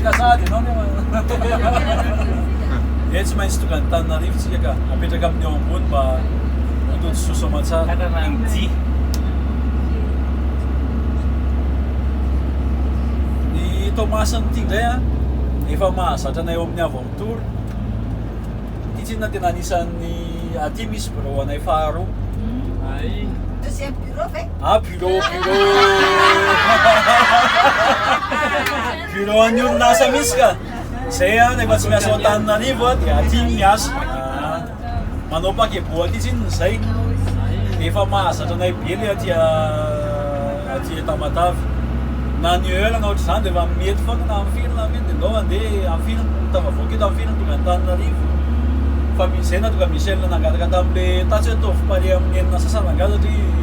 Reraka sahady ianao nefa. Dia tsy maintsy tonga Antananarivo tsika ka. Apetraka amin'ny eo ambony mba ho tody soa soamantsara. Tanànan'i Ny Toamasina ity indray an, efa mahazatra anay ao amin'ny Avo Tour. Ity tsinona tena anisan'ny aty misy birao anay faharoa. Ay. Deuxième bureau ve? Ah bureau bureau bureau an'ny orinasa mihitsy ka. Zay an rehefa tsy miasa ao Antananarivo an dia aty miasa. Ah, manao paquebot aty tsinona zay. Efa mahazatra anay be le aty aty Tamatave. Na ny heure na ohatr'izany dia efa mety foana na amin'ny firy na amin'ny firy dia ndao handeha amin'ny firy no tafavoaka eto amin'ny firy no tonga Antananarivo. Fa mi- zay nahatonga Michel nangataka tamin'le tatsy hoe ataovy pare amin'ny 6:30 angaha satria.